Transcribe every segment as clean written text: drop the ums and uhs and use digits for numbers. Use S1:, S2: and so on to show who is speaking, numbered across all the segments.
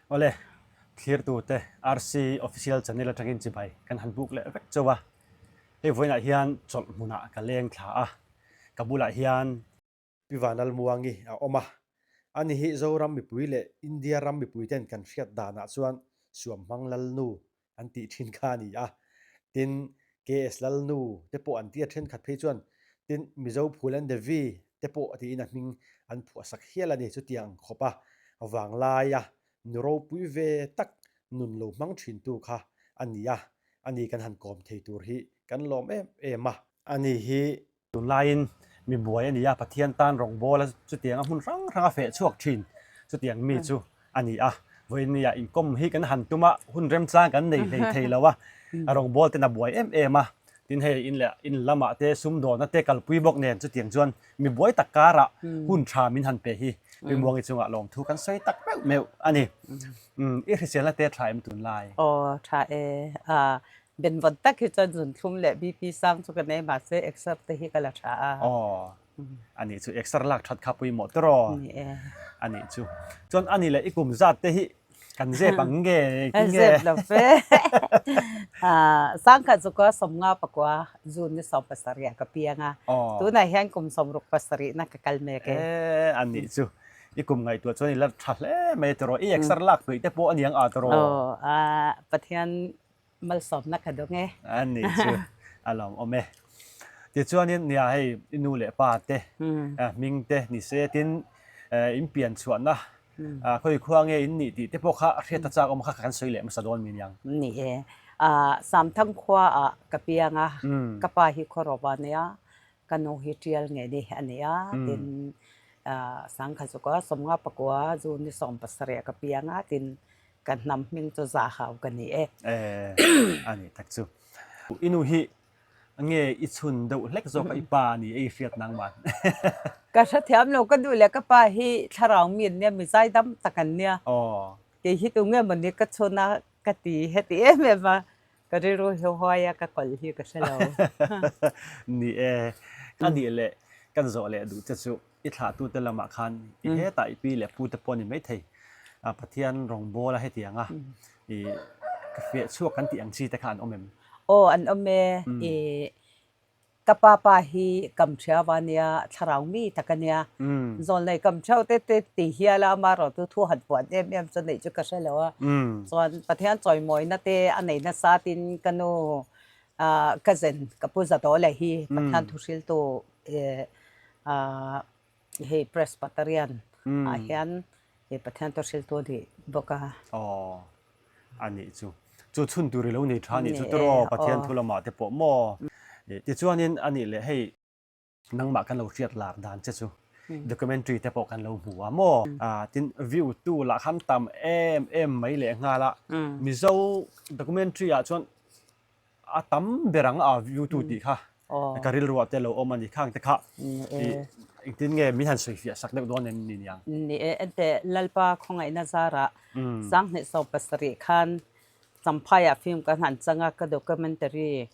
S1: Awle, thlirtute RC Official Channel atangin chibai kan han buk leh vek chauh a. Hei vawiinah hian chawlh hmunah ka leng thla a, ka bulah hian.
S2: Pi Vanlalmuangi a awm a. Ani hi Zoram mipui leh India ram mipuiten kan hriat danah chuan Suamhmang Lalnu an tih thin kha a ni a. Tin, KS Lalnu te pawh an ti a, thenkhat phei chuan tin Mizo Phulen Devi te pawh tiin a hming an phuahsak hial a ni. Chutiang khawpa vanglaia nu ropui ve tak nun lo hmang thintu kha a ni a, ani kan han kawm thei tur hi kan lawm em em a.
S1: Ani hi Tunlaiin mi buai a ni a, Pathian tan rawngbawla chutianga hmun hrang hrang a feh chhuak thin chutiang mi chu a ni a. Vawinia inkawm hi kan han tum a, hun remchang kan nei hlei thei lo a, a rawngbawlten a buai em em a. Tin hei in leh in lamah te sumdawnna te kalpui bawk nen chutiang chuan mi buai tak karah hun tha min han pe hi Pimuangi chungah lawmthu kan sawi tak meuh meuh a ni. I hriselna te tha em tunlai?
S3: Aw tha e. Benvawn tak hi chuan zunthlum leh BP sang chu ka nei mahse exer te hi ka la tha a.
S1: Aw, a nih chu exer lak that kha pawimawh tawh.
S3: Ni e.
S1: A nih chu. Chuan a nih leh i kum zat te hi kan zep ang nge
S3: ki nge? Zep lo fe. Sangkhat chu ka sawmnga pakua June ni 17 ah ka piang a. Tunah hian kum 67 na ka kal mek
S1: e. E, a nih chu. I kum ngaihtuah chuan i la tha hle mai tawh. I exer lak peih te pawh a niang a tawh.
S3: Aw, Pathian Malsawmna ka dawng e.
S1: A nih chu a lawmawm e. Tichuanin nia hei i nu leh pa te hming te ni se tin in pian chhuahna khawi khua nge in nih tih te pawh kha hriat a chak awm kha kan sawi leh hmasa dawn mi niang.
S3: Ni e. Samthang khua ah ka piang a, ka pa hi Khawrawva nia, ka nu hi Tial nge ni a ni a, tin Sangkha Zuka Sawmnga Pakua June ni 17 ah ka piang a, tin Ka hnam hming chu Zahau ka ni e.
S1: E, a ni tak chu. I nu hi nge i chhun deuh hlek zawk a i pa a ni e i hriat nangman.
S3: Ka hrethiam lo, ka duh leh ka pa hi thlarau mi an nia, mi zaidam tak an nia.
S1: Aw.
S3: Kei hi tunge mawni ka chhun a ka ti heti em em a, ka rilru hi huai a ka kawlh hi ka hre lo.
S1: Ni e, a nih leh kan zawh leh duh che chu. I thlahtute lamah khan i hetah i pi leh pute pawh a ni maithei. Pathian rawngbawla hetianga i ka fiah chhuak kan tih ang chi te kha an awm em?
S3: Aw an awm e. I ka pa pa hi Kamthria va nia, thlarau mi tak a nia. Zawlnei Kamthriau te te ti hial a, amaherawhchu thu han puan em em chu neih chu ka hre lo a. Chuan Pathian chawimawina te a nei nasa tin ka nu cousin ka pu Zadawla hi Pathian thuhriltu Hei Presbyterian ah hian hei Pathian chu hriltu a nih bawk a.
S1: Aw a nih chu. Chu chhun tur i lo nei tha a nih chu tiraw Pathian thu lamah te pawh maw. Tichuanin a nih leh hei nangmah kan lo hriat lar dan che chu documentary te pawh kan lo hmu a maw. Tin view tu lah khan tam em em mai leh nghal a. Mizo documentary ah chuan A tam ber ang a view tu tih kha ka rilruah te lo awm a ni. Khang te kha engtin nge min han sawi fiah sak deuh dawn em ni niang?
S3: Ni e, enteh Lalpa khawngaihna zarah 2017 khan Champhaiah film kan han chang a, ka documentary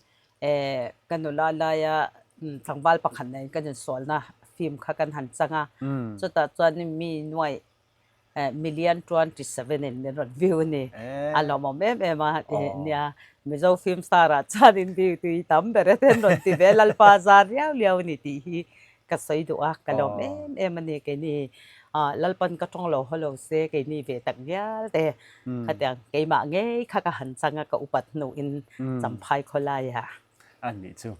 S3: ka nula laia tlangval pakhat nen kan insualna film kha kan han chang a, chutah chuan mi nuaih Million 27 in min rawn view a ni. A lawmawm em em a nia. Mizo film star ah chuan in view tui tam ber e ten rawn ti ve Lalpa zar riau liau a ni tih hi ka sawi duh a, ka lawm em em a ni keini Lalpan ka tawng lo haw lo se keini ve tak vial te khatiang keimah ngei kha ka han chang a ka upat hnuin Champhai khawlai ah.
S1: A nih chu.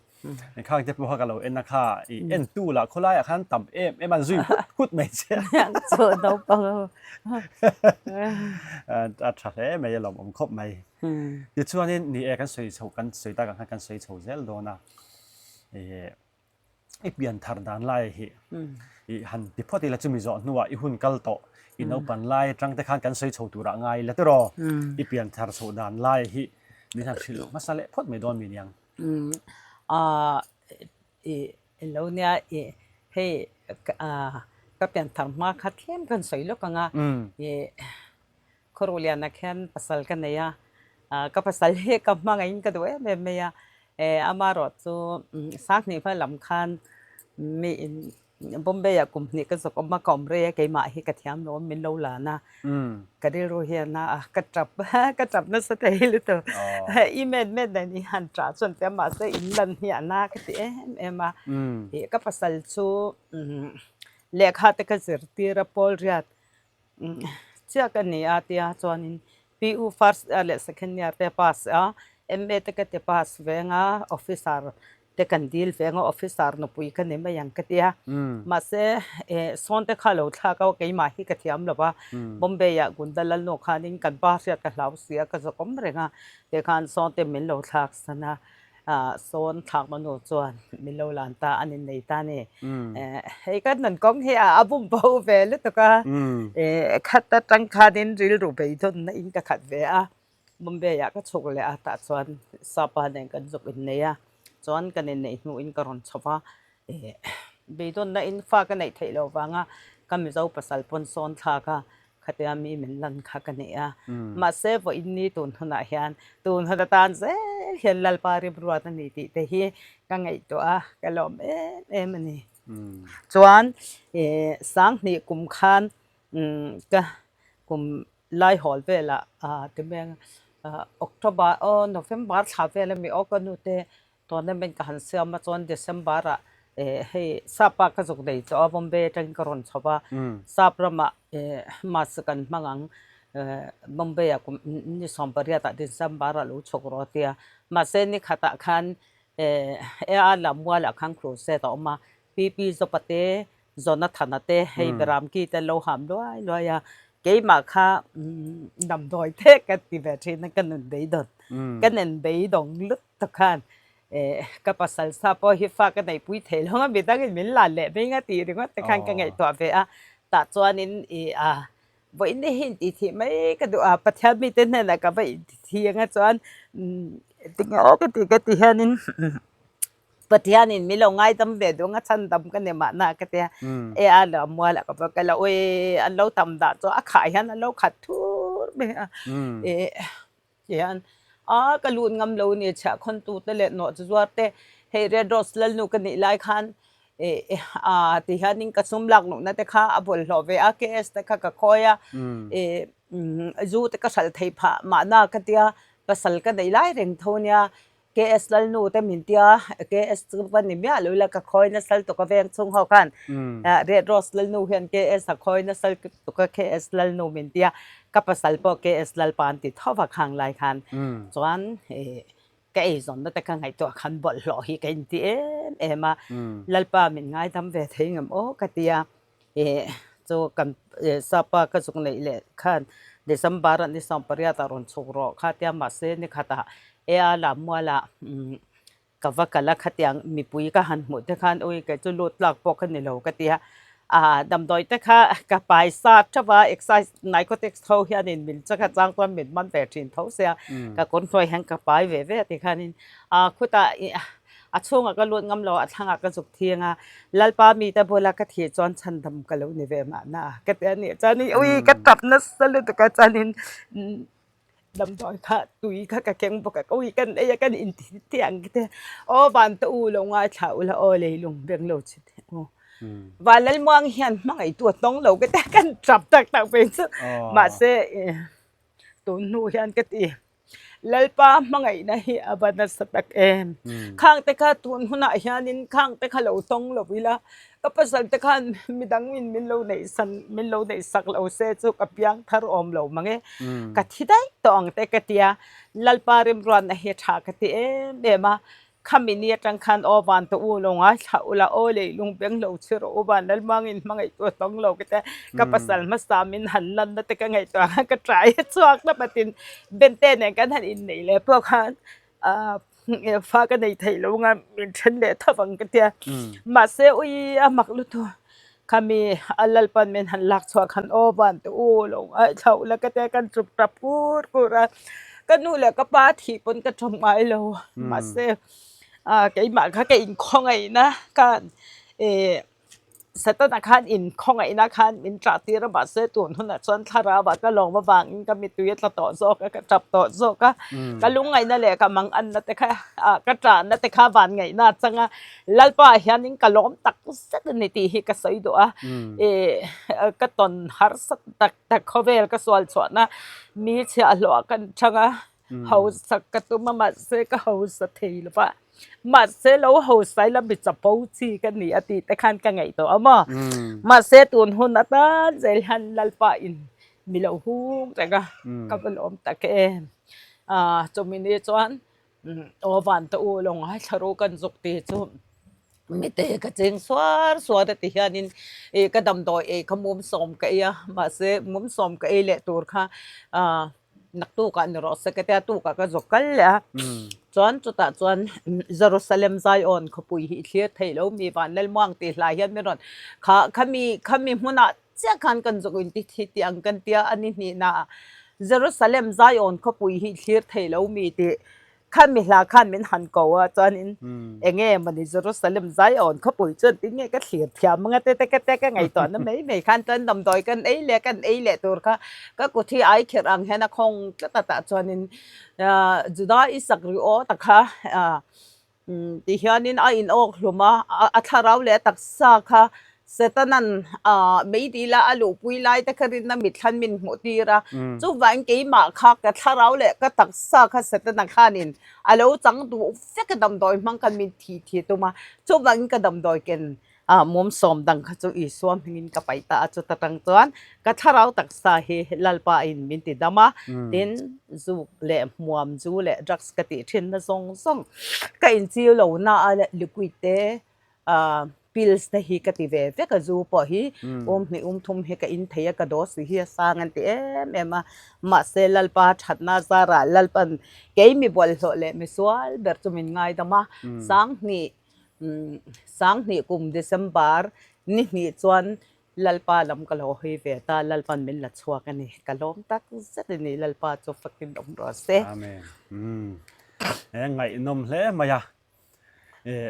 S1: Khang te pawh kha ka lo en a kha i en tu lah khawlai ah khan tam em em an zui hut hut mai che.
S3: Chu naupang ho.
S1: A tha hle mai a lawmawm khawp mai. Tichuanin ni e kan sawi chho kan sawi tak ang khan kan sawi chho zel dawn a. I pian thar dan lai hi i han ti phawt ila chumi zawh hnuah i hun kal tawh i naupan lai atang te khan kan sawi chho turah ngai ila tiraw i pian thar chhoh dan lai hi min han hrilh hmasa leh phawt mai dawn mi niang.
S3: I lo nia i hei ka pian thar hma kha tlem kan sawi lawk ang a i Khawruhliana khian pasal ka nei a, ka pasal hi ka hmangaihin ka duh em em mai a, amaherawh chu Sanghnih hma lam khan mi in. Bombay ah kum hnih ka zawk awm a, ka awm rei a, keimah hi ka thiam lo a, min lo lan a, ka rilru hian a ka tap ka tap nasa thei lutuk. I men men nen i han tah chuan tia mahse in lan hi a na ka ti em em a. Ih ka pasal chu lehkha te ka zirtir a, pawl riat Chiah ka ni a tia chuanin PU first year leh second year te pass a, MA te ka ti pass veng a, officer te kan dil veng a, officer nupui ka ni mai ang ka tia. Mahse sawn te kha lo thlak a, keimah hi ka thiam lo va, Bombay ah Gunda Lalnu khanin kan pa hriat ka hlau si a, ka zawkawm reng a, tikhan sawn te min lo thlak san a. Sawn thlakna nu chuan min lo lan ta an innei ta a ni. Hei kan nun kawng hi a bum bo ve lutuk a, khat atang khanin rilru beidawnna in ka khat ve a, Bombay ah ka chhuk leh a tah chuan Sapa nen kan zuk innei a, chuan kan inneih hnuin ka rawn chho va, beidawnna in fa ka neih theih loh vanga ka Mizo pasal pawn sawn thlak a, Khatia mi min lan kha ka nei a, mahse vawiin ni tun hunah hian tun hun atan zel hian Lalpa rimruat a ni tih te hi ka ngaihtuah a, ka lawm em em a ni. Chuan Sanghnih kum khan ka kum Laihawl velah timeng October aw November thla vel ami aw ka nute Tournament ka han siam a chuan December ah hei sap ah ka zuk nei tawh a Bombay atangin ka rawn chho a, sap ramah mass kan hmang ang Bombay ah kum ni 18 ah December ah lo chhuk rawh a tia mahse ni khatah khan AR Lammual ah khan crusade a awm a PP Zopa te Jonathana te hei Beramki te an lo ham luai luai a, keimah kha damdawi te ka ti ve thin a ka nun beidawn ka nen beidawng lut tak khan ka pasal sa pawh hi fa ka neihpui thei lo a midangin min lan leh mai nga tih ringawt te khan ka ngaihtuah ve a, tah chuanin ih a vawiin hi intih thih mai ka duh a, Pathian mite hnenah ka va intih thih anga chuan tinge aw ka ti ka ti hianin Pathianin min lo ngaidam ve duh anga chhandam ka ni mahna ka tia e a lo mual ah ka va kal a ui an lo tam dah chu a khah hian an lo khat thur mai a e tihian a ka lut ngam lo ni chhiah khawn tu te leh nawh chu zuar te hei red rose lalnu ka nih lai khan e a tihianin ka sum lak luhna te kha a bawlhhlawh ve a KS te kha ka khawi a e zu te ka hralh theih phah mahna ka tia pasal ka neih lai reng tho nia KS Lalnu te min tia, KS chu va ni miah lo ila ka khawi nasa lutuk a veng chhung ho khan Red Rose Lalnu hian KS a khawi nasa lutuk a KS Lalnu min tia, ka pasal pawh KS Lalpa an ti tho va khang lai khan chuan ka eizawnna te ka ngaihtuah khan bawlhhlawh hi ka inti em em a, Lalpa min ngaidam ve thei ngam aw ka tia. Ih chu kan sapa ka zuk neih leh khan December ah ni 18 ah rawn chhuk rawh kha tia mahse ni khatah ea lammualah umm ka va kal a khatiang mipui ka han hmuh te khan ui kei chu lut tlak pawh ka ni lo ka tia ah damdawi te kha ka pai sa theuh a exercise narcotics ho hianin min chakha chang chuan min man ve thin tho sia ka kawr hnuai hian ka pai ve ve ti khanin ah khutah ih A chhungah ka lut ngam lo, a thlangah ka zuk thiang a, Lalpa mite bula ka thih chuan chhandam ka lo ni ve mahna ka ti a nih chuan ui ka tap nasa lutuk a chuanin damdawi kha tui kha ka keng bawk a ka ui kan ei a kan inti thiang te aw van te u lo ngaithla ula aw leilung beng lo chhe teh u van Lalmuang hian hmangaihtu a tawng lo ka ti a kan tap tak tak mai chu mahse tun hnu hian ka ti. Lalpa hmangaihna hi a va nasa tak em. Khang te kha tun hunah hianin khang te kha lo tawng lo ila, ka pasal te khan midangin min lo neih san min lo neih sak lo se chu ka piang thar awm lo mang e. Ka thi daih tawh ang te ka tia, Lalpa rimruatna hi a tha ka ti em em a. Khami ni atang khan aw van ta u lo ngaithla ula aw leilung beng lo chhi rawh u van Lalmangin hmangaihtu a tawng lo ka tia ka pasal hmasa min han lanna te ka ngaihtuah khan ka trai a chhuak hlap a tin Bente nen kan han inneih leh pawh khan ah fa ka nei theih lo anga min then leh tho ang ka tia mahse ui a mak lutuk Khami a Lalpan min han lak chhuah khan aw van te u lo ngaithla ula ka tia kan chup tap kur kur a, ka nu leh ka pa thih pawn ka tawng ngai lo mahse ah keimah kha ka inkhawngaihna khan eh. Setana khan in khawngaihna khan min tah tir a, mahse tun hunah chuan thlarau ah ka lawm avangin ka mittui a tla tawh zawk a, ka tap tawh zawk a, ka lungngaihna leh ka manganna te kha ah ka tahna te kha van ngaihna a chang a, Lalpa ah hianin ka lawm tak zet a ni tih hi ka sawi duh a, ih ka tawn harsa tak tak khawvel ka sual chhuahna mi chhiahhlawh ah kan chang a. Hausa ka tum a mahse ka hausa thei lo va, mahse lo hausa ila mi chapo chi ka ni a tih te khan ka ngaihtuah a maw. Mahse tun hun atan zel hian Lalpa in mi lo hung reng a, ka va lawm tak em. Aaa chumi ni chuan aw van ta u lo ngaithla ru kan zuk ti chu mite ka cheng suar suar a ti hianin ih ka damdawi ei kha mumsawm ka ei a, mahse mumsawm ka ei leh tur kha aaa. Naktukah ni rawh se ka tia tukah ka zawk kal leh a. Chuan chutah chuan Jerusalem Zion khawpui hi i thlir thei lo mi Vanlalmuang tih hlai hian min rawn kha khami khami hmunah chiah khan kan zawk in ti thi tih ang kan tia a ni hnihnaah Jerusalem Zion khawpui hi i thlir thei lo mi tih Khami hla khan min han ko a, chuanin eng nge mawni Jerusalem Zion khawpui chuan ti nge ka thlir thiam anga te te ka te ka ngaihtuahna mai mai khan chuan damdawi kan ei leh kan ei leh tur kha ka kut hi ai kherh ang hian a khawng tlat a tah chuanin Juda i sak ri aw ta kha ti hianin a in awk hlum a, a thlarau leh a taksa kha Setanan meidila a luhpui lai te kha rinna mitthlan min hmuh tir a, chuvangin keimah kha ka thlarau leh ka taksa kha Setana khanin a lo chang duh vek a damdawi hmang khan min thi thi tum a, chuvangin ka damdawi ken mum sawm dang kha chu Isua hmingin ka paih ta a, chuta tang chuan ka thlarau taksa hi Lalpa in min ti dam a, tin zuk leh hmuam zu leh drugs ka tih thinna zawng zawng ka inchiu lohna a liquid te Pills te hi ka ti ve vek a, zu pawh hi um hnih um thum hi ka in thei a, ka dose hi a sang an ti em em a, mahse Lalpa thatna zarah Lalpan kei mi bawlhhlawh leh mi sual ber chu min ngaidam a, sanghnih sanghnih kum December ni hnih chuan Lalpa lam ka lo hawi ve ta, Lalpan min la chhuak a ni, ka lawm tak zet a ni, Lalpa chu fakin awm rawh se.
S1: Amen. He ngaihnawm hle mai a.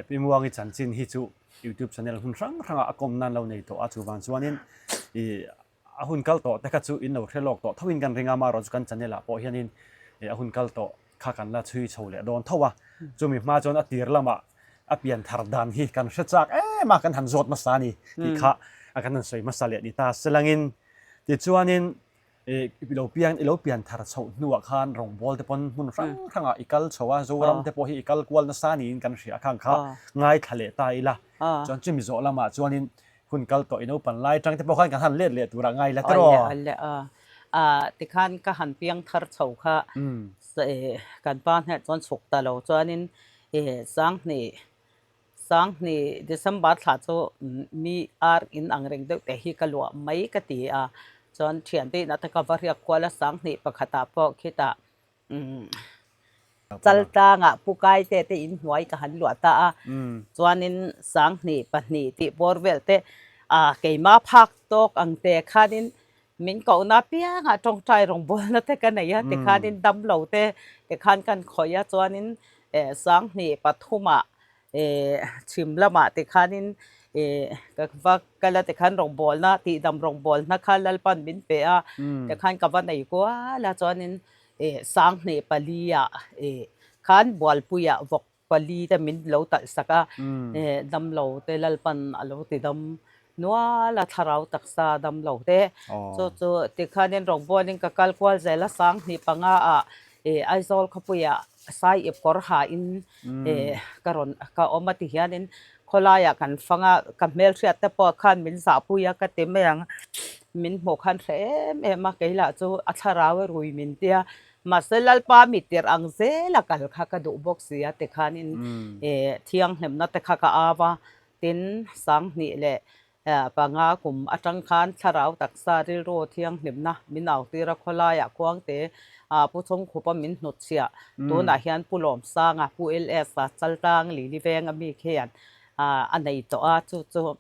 S1: Pi Muangi chanchin hi chu YouTube channel hmun hrang hrangah a kawm nan lo nei tawh a, chuvang chuanin ih a hun kal tawh te kha chu in lo hre lawk tawh thoin kan ring a, amaherawh chu kan channel ah pawh hianin a hun kal tawh kha kan la chhui chho leh dawn tho a, chumi hma chuan a tir lamah a pian thar dan hi kan hre chak em a, kan han zawt hmasa a ni tih kha a kan han sawi hmasa leh ni ta selangin tichuanin I lo piang i lo pian thar chhoh hnuah khan rawngbawl te pawn hmun hrang hrangah i kal chho a, Zoram te pawh hi i kal kual nasa niin kan hria khang kha ngaithla leh ta ila. Chuan chumi zawh lamah chuanin hun kal tawh i naupan lai tang te pawh khan kan han let leh turah ngai la tiraw?
S3: Awle awle a. Tikhan ka han piang thar chho kha kan pa hneh chuan chhuk ta lo chuanin Sanghnih Sanghnih December thla chu mi ar in ang reng deuh te hi ka luah mai ka ti a, chuan thiante in ataka va riak kual a Sanghnih pakhatah pawh khitah umm Chaltlangah Pu Kaite te in hnuai ka han luah ta a, chuanin Sanghnih pahnih tih bawr vel te ah keimah phak tawk ang te khanin min kohna apiangah tawngtai rawngbawlna te ka nei a, tikhanin damlo te tikhan kan khawih a chuanin eh Sanghnih pathumah eh chhim lamah tikhanin eh ka va kal a tikhan rawngbawlna tihdam rawngbawlna kha Lalpan min pe a tikhan ka va nei kual a chuanin eh Sanghnih paliah eh khan Bualpuiah vawk pali te min lo talh sak a eh damlo te Lalpan a lo ti dam nual a thlarau taksa damlo te chu chu tikhanin rawngbawlin ka kal kual zel a Sanghnih panga ah eh Aizawl khawpuiah sai ip kawr ha in eh ka rawn ka awm a ti hianin khawlaiah kan fang a ka hmelhriat te pawh khan min zahpui a ka ti mai ang min hmuh khan hre em em a kei lah chu a thlarau a rui min tia mahse Lalpa mi tirh ang zel a kal kha ka duh bawk si a tikhanin eh thianghlimna te kha ka au a tin Sanghnih leh Panga kum atang khan thlarau taksa rilru thianghlimna min autir a, khawlaiah Khuangte Pu Chawngkhupa min hnutchhiah. Tunah hian Pu Lawmsanga, Pu LS-a Chaltlang Lili Veng ami khian a nei tawh a, chu chu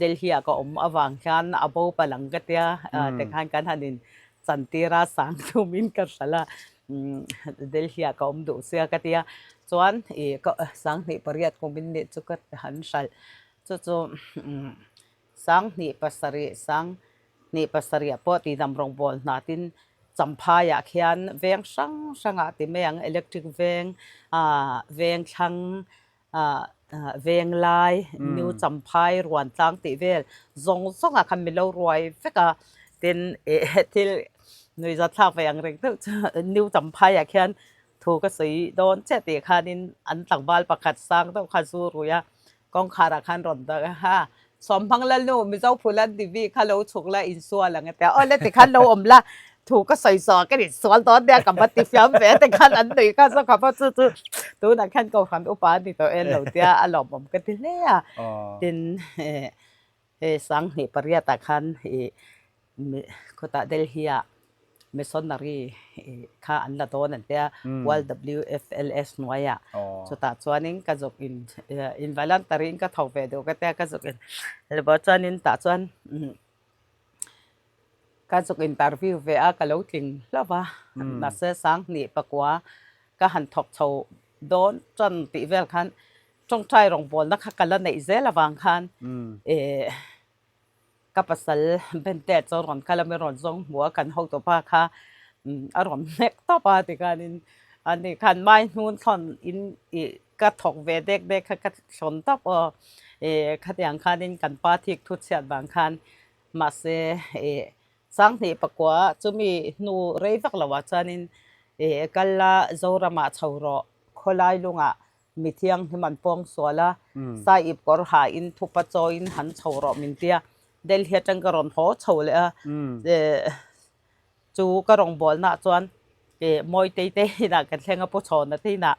S3: Delhi-ah ka awm avang hian a bo palang ka tia, tikhan kan han in chantir a, sang tumin ka hralh a, Delhi-ah ka awm duh sia ka tia, chuan ih 28 kumin nih chu ka han hralh. Chu chu. 27 27 ah pawh tihdam rawngbâwl hna tin Champhaiah khian veng hrang hrangah ti mai ang electric veng ah veng thlang ah Venglai New Champhai Ruantlang tih vel zawng zawngah khan min lo ruai vek a tin ih thil nuihzat thlak ve ang reng deuh chu New Champhaiah khian thu ka sawi dawn chiah tih khanin an tlangval pakhat sang deuh kha zu rui a Kawngkhar ah khan rawn dak a, ha, Sawmhmang Lalnu, Mizo Phulan TV kha lo chhuk la, insual ang a ti a, awle tikhan lo awm la, thu ka sawi zawh ah ka insual dawn nia ka va ti fiam ve a tikhan an nui kha zawk a va chu chu tunah khan Kohhran upa a ni tawh en lo tia a lawmawm ka ti hle a, tin hei Sanghnih pariat ah khan ih Khawtah Delhi ah missionary kha an la dawn an tia World WFLS hnuaiah chutah chuanin ka zuk in involuntary in ka tho ve duh ka tia ka zuk in helbo chuanin tah chuan ka zuk interview ve a ka lo tling hlauh va mahse Sanghnih pakua ka han thawk chho dawn tan tih vel khan tawngtai rawngbawlna kha ka la neih zel avang khan eh Ka pasal Bente chu a rawn kal a, min rawn zawng hmu a, kan hotupa kha a rawn hnek tawp a tikhanin ani khan mai hnun thlawn in ih ka thawk ve dek dek kha ka thlawn tawp aw ih khatiang khanin kan pa thik thu chhiat vang khan mahse ih Sanghnih pakua chumi hnu rei vak lo ah chuanin ih kal la Zoramah chho rawh khawlai lungah Mi thianghlim an pawng sual a, Saiip kawr ha in thupa chawiin han chho rawh min ti a, Delhi atang ka rawn haw chho leh a, chu ka rawngbawlnaah chuan Mawitei te inah kan thleng a, Pu Chhawna te inah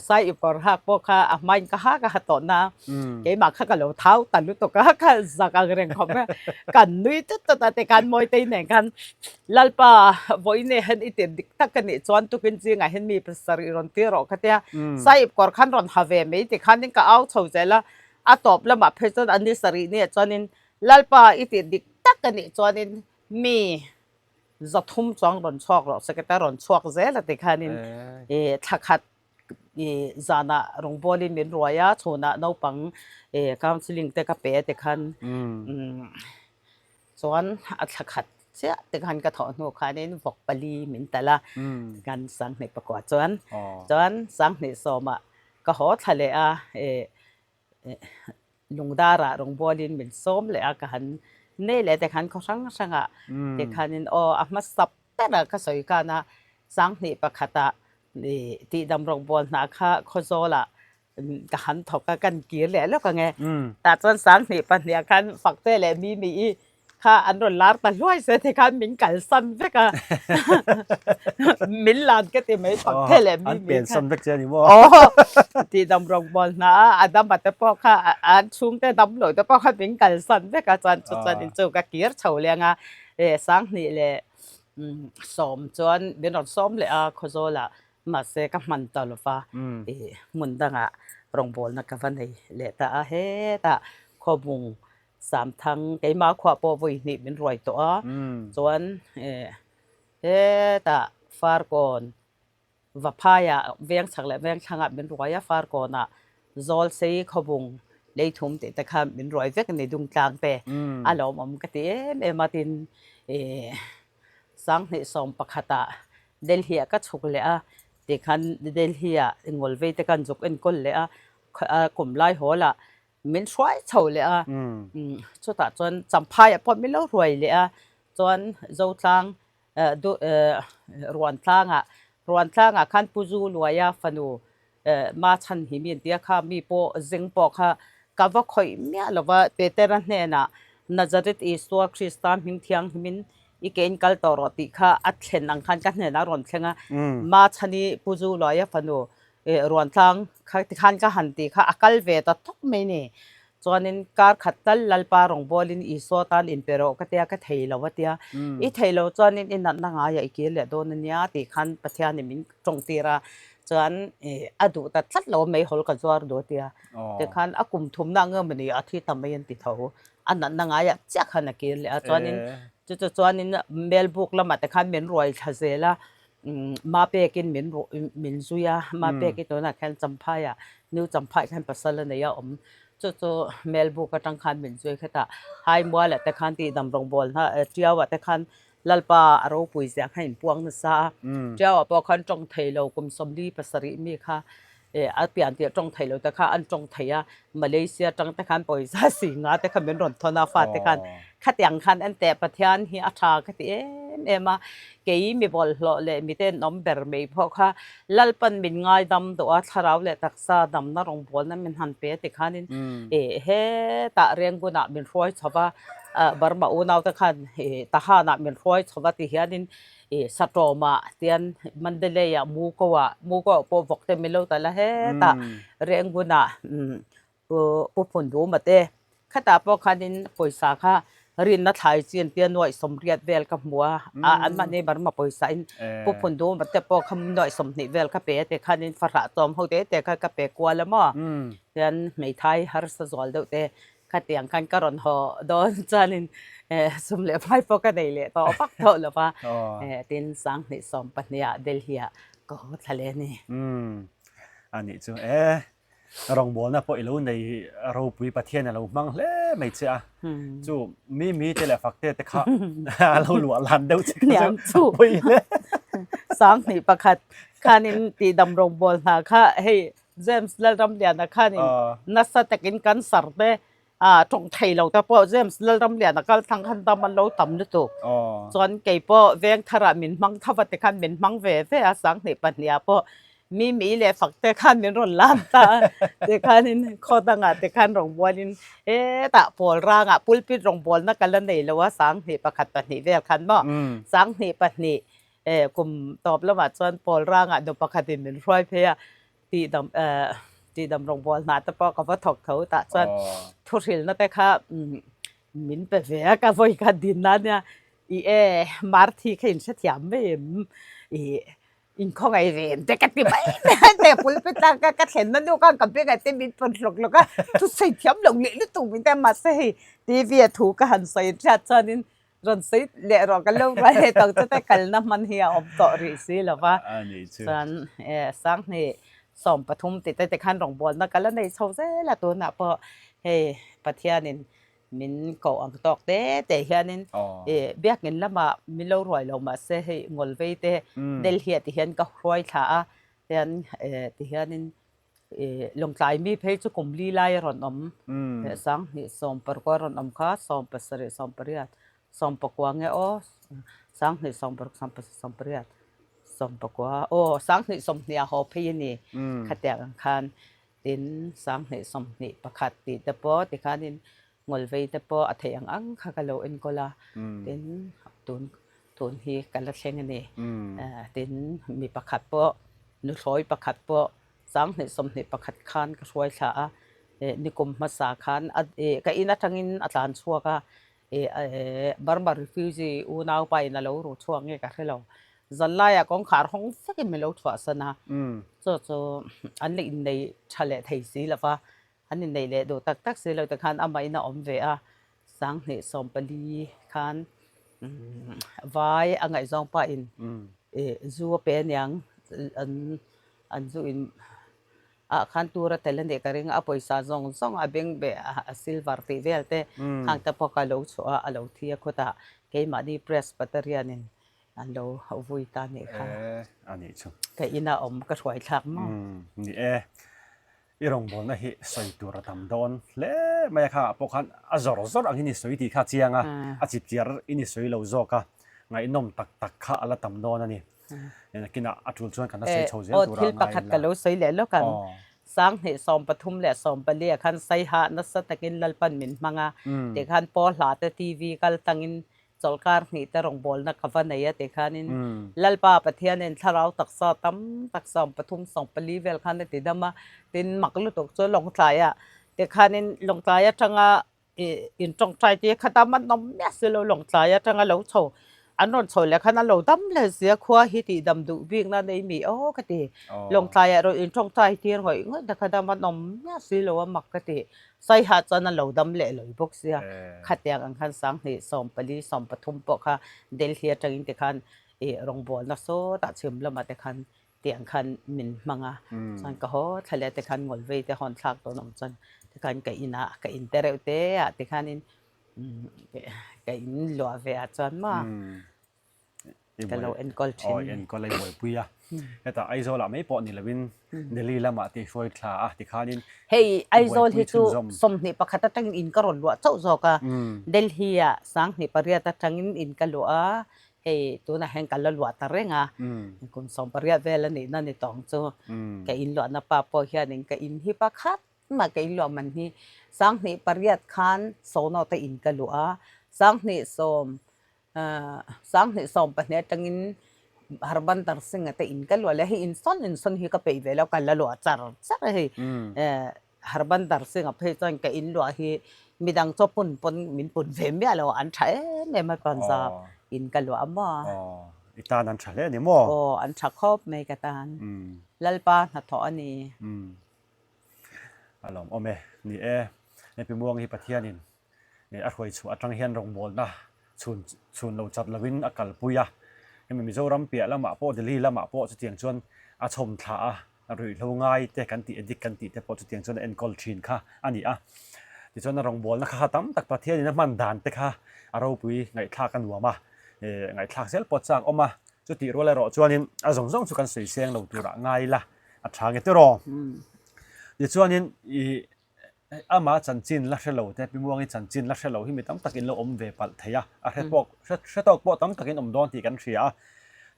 S3: Saiip kawr hak pawh kha a hmain ka hak a ha tawh na, keimah kha ka lo thau ta lutuk a, ka zak ang reng khawp mai a, kan nui tut tut a tikhan Mawitei nen khan Lalpa, vawiin hian i tir dik tak ka nih chuan tukin zingah hian mi pasarih rawn tir rawh ka tia, Sahib kawr khan rawn ha ve mai ti khanin ka au chho zel a, a tawp lamah phei chuan a ni sarih nia chuanin Lalpa i tir dik tak ka nih chuanin mi zathum chuang rawn chhuak rawh se ka tia rawn chhuak zel a ti khanin ih thla khat ih zanah rawngbawlin min ruai a, chhunah naupang ih counselling te ka pe a ti khan umm. Chuan a thla khat chiah te khan ka thawh hnu khanin vawk pali min talh a, kan Sanghnih pakua chuan. Chuan Sanghnih sawmah ka haw thla leh a, ih Lungdarah rawngbawlin min sawm leh a, ka han nei leh te khan khaw hrang hrangah te khanin aw a hmasa ber a ka sawi khan a, Sanghnih pakhatah ih tihdam rawngbâwl hna kha Khawzawlah Ka han thawk a, kan kir leh lawk ang e. Tah chuan 20 pahnih ah khan Fakte leh Mimi i kha an rawn lar ta hluai se ti khan min kalsan vek a. Min lan ka ti mai Fakte leh Mimi khan.
S1: An pensan vek che a ni maw?
S3: Aw, tihdam rawngbâwl hna a, a dama te pawh kha an chhungte dam lo te pawh kha min kalsan vek a, chuan chu chuan in chu ka kir chho leng a. 20 leh sawm chuan min rawn sawm leh a Khawzawlah Mahse ka hman ta lo va, i hmun dangah rawngbawlna ka va nei leh ta a, hetah Khawbung Samthang keimah khuah pawh vawi hnih min ruai tawh a, chuan hetah Farkawn Vaphaiah Vengchhak leh Vengthlangah min ruai a, Farkawnah Zawlsei Khawbung Leithum tih te kha min ruai vek a ni Dungtlang te a lawmawm ka ti em em a, tin i 2011ah Delhi ah ka chhuk leh a, tikhan Delhi ah Ngawlvei te khan zuk enkawl leh a, kum lai hawl ah min hruai chho leh a, chutah chuan Champhai ah pawh min lo ruai leh a, chuan Zotlang Ruantlang ah Ruantlang ah khan Pu Zu Luaia fanu Ma chhan hi mi an ti a, kha mi pawh zeng pawh kha ka va khawih miah lo va, Petera hnenah Nazareth Isua Krista hming thianghimin i ke in kal tawh rawh tih kha a thlen ang khan ka hnenah a rawn thleng a, Ma chhan hi Pu Zu Luaia fanu Ruantlang kha tikhan ka han tih kha a kal ve ta tawp mai ni. Chuanin kar khat tal Lalpa rawngbawlin Isua tan inpe rawh ka tia ka thei lo a tia, i thei lo chuanin i natna ngaiah i kir leh dawn a nia tih khan Pathianin min tawngtir a, chuan a duh ta tlat lo a meihawl ka zuar duh a tia, tikhan a kum thumna ang emaw ni a thi ta mai an ti tho, a natna ngaiah chiah khan a kir leh a, chuanin chu chu chuanin Melbuk lamah te khan min ruai thla zel a, Mapekin min min zui a, Mapeki tunah khan Champhaiah New Champhaiah khan pasal a nei a awm. Chu chu Melbuk atang khan min zui khetah Haimualah te khan tihdam rawngbawlna Tiauah te khan Lalpa a ropui zia kha inpuang nasa a. Tiauah pawh khan tawng thei lo kum 47 mi kha a pian tirh tawng thei lo te kha an tawng thei a. Malaysia tang te khan pawisa si nga te kha min rawn thawn a fate khan khatiang khan en teh Pathian hi a tha ka ti em em a. Kei mi bawlhhlawh leh miten awm ber mai pawh kha Lalpan min ngaidam duh a, thlarau leh taksa damna rawngbawlna min han pe ti khanin hetah Rengunah min hruai chho va, Burma unaute khan Tahanah min hruai chho va ti hianin Satawmah tian Mandalay-ah Muko-ah, Muko-ah pawh vawk te min lo tal a, hetah Rengunah Pu Phunduma te khatah pawh khanin pawisa kha rinna thlai chi an tia nuaih sawmriat vel ka hmu a, anmahni Burma pawisa in Pu Phunduma te pawh kha nuaih 20 vel ka pe a ti khanin fahrah chawm ho te te kha ka pe kual a maw tian hmeithai harsa zual deuh te khatiang khan ka rawn haw dawn chuanin sum leh hmai pawh ka nei leh tawh vak tawh lo va tin 2012 ah Delhi ah ka haw thla leh a ni.
S1: Anih chu e. Rawngbawlna pawh i lo nei ropui Pathian a lo hmang hle mai che a. Chu mi mi te leh fakte te kha a lo luah lan deuh che kha chu a pawi hle.
S3: 21 khanin tihdam rawngbâwl hna kha hei James Lalramliana khanin nasa takin cancer te tawng thei lo te pawh James Lalramliana kal thlang khan dam an lo tam lutuk. Chuan kei pawh veng tharah min hmang tho va tikhan min hmang ve ve a, 2002 ah pawh mi mi leh fak te khan min rawn lam ta a, tikhanin khaw dangah tikhan rawngbawlin hetah pawl rangah pulpit rawngbawlna ka la nei lo a, 21 pahnih vel khan maw 22 kum tawp lamah chuan pawl rangah nu pakhatin min hruai phei a. Tihdam tihdam rawngbâwl hna te pawh ka va thawk tho tah chuan thuhrilna te kha min pe ve a ka vawi kha din a nia i e Marthi kha in hrethiam mai em i inkhawngaih ve em te ka ti mai mai a te pulpit a ka thlenna nu khan ka bengah te min pawn hlawk hlawk a thusawi thiam lo leh lutuk min ti a mahse hei T_V a thu ka han sawi hriat chuanin Rawn sawi leh rawh ka lo ruai leh tawk chu te kalna hman hi a awm tawh rih si lo va. Chuan 2013 tih te tikhan rawngbawlna ka la nei chho zel a tunah pawh hei Pathianin min koh ang tawk te te hianin biakin lamah min lo ruai lo mahse hei Ngawlvei te Delhi ah ti hian ka hruai thla a hian ti hianin Lawngtlai mi phei chu kum li lai a rawn awm. 2016 a rawn awm kha, 17, 18, 19 nge aw, 2016, 17, 18, 19 aw, 2020 ah haw phei a ni. Khatiang ang khan tin 2021 tih te pawh tikhanin Ngawlvei te pawh a theih ang ang kha ka lo enkawl a, tin tun tun hi ka la thleng a ni. Tin mi pakhat pawh nuthlawi pakhat pawh 2021 khan ka hruai thla a, nikum hmasa khan ka in atangin a tlan chhuak a, Burma refugee unaupa in a lo ru chhuak nge ka hre lo. Zanlaiah kawngkhar hawng vekin min lo chhuahsan a, chu chu an la innei tha leh thei si lo va, An inneih leh duh tak tak si lo te khan amah in a awm ve a, 2014 khan vai a ngaihzawng pa in zu a pe aniang an an zu in ah khan tur a tel a nih ka ring a, a pawisa zawng zawng a beng beh a silver tih vel te khang te pawh kha a lo chhuah a, a lo thi a khawtah keimahni Presbyterian in an lo vui ta nih kha. Ka inah awm ka hruai thlak maw?
S1: Ni e. I rawngbawlna hi sawi tur a tam dawn hle mai a, kha pawh khan a zawr zawr angin i sawi tih kha a chiang a, a chipchiar in i sawi lo zawk a, ngaihnawm tak tak kha a la tam dawn a ni. Nakinah a tul chuan kan la sawi chho zel tur a
S3: Thil pakhat ka lo sawi leh lawk ang, 2013 leh 14 ah khan Saiha nasa takin Lalpan min hmang a, tikhan Paw Hla te TV kal tangin Chawlhkar hnih te rawngbawlna ka va nei a ti khanin Lalpa Pathianin thlarau taksa tam tak 13 14 vel khan a ti dam a, tin mak lutuk chu Lawngtlaiah ti khanin Lawngtlai atanga in tawngtai te kha dam an awm miah si lo Lawngtlai atanga lo chho an rawn chho leh khan an lo dam leh sia khua hi tih dam duh bik na nei mi aw ka ti Lawngtlaiah erawh in tawngtai tir ngawih ngawih te kha dam an awm miah si lo a mak ka ti. Saiha chuan a lo dam leh lawih bawk sia, khatiang ang khan 2014, 13 pawh kha Delhi atangin tikhan ih rawngbawlna sawtah chhim lamah te khan tiang khan min hmang a, chuan ka haw thla leh te khan Ngawlvei te hawn thlak dawn awm chuan Tikhan ka inah ka in te reuh te ah tikhanin ka in luah ve ah chuan maw ka lo enkawl thin.
S1: Aw enkawl a i buaipui a. Hetah Aizawl ah mai pawh ni lovin Delhi lamah te i hruai thla a tikhanin
S3: Hei Aizawl hi chu 21 atangin in ka rawn luah chauh zawk a. Delhi ah 18 atangin in ka luah a. Hei tunah hian ka la luah ta reng a. Kum 18 vel a nihna ni tawng chu ka in luahna pa pawh hianin ka in hi pakhat mah ka in luah man hi 18 khan Sono te in ka luah a. 20 sawm 20 12 atangin Harbandar Singh-a te in ka luah leh a, hei insawn insawn hi ka peih ve lo, ka la luah char char a hei. Harbandar Singh-a phei chuan ka in luah hi midang chaw pun pawn min pun ve miah lo, an tha em em a Punjab in ka luah a maw.
S1: Aw, i tan an tha hle a ni maw?
S3: Aw, an tha khawp mai ka tan. Lalpa hnathawh a ni.
S1: A lawmawm e, ni e, Pi Muang hi Pathianin a hruai chhuah atang hian rawngbawlna chhun chhun lo chat lovin a kalpui a. Hemi Mizoram piah lamah pawh Delhi lamah pawh chutiang chuan a chhawm thla a, ruihhlo ngai te kan tih addict kan tih te pawh chutiang chuan a enkawl thin kha a ni a. Tichuan a rawngbawlna kha kha tam tak Pathianin a hman dan te kha a ropui ngaihthlak a nuam a, ngaihthlak zel pawh chak awm a. Chutih rual erawh chuanin a zawng zawng chu kan sawi seng lo turah ngai ila a tha nge tiraw. Tichuanin ih Ama chanchin la hre lo te, Pi Muangi chanchin la hre lo hi mi tam takin lo awm ve palh thei a, a hre pawh hre tawk pawh tam takin awm dawn tih kan hria a.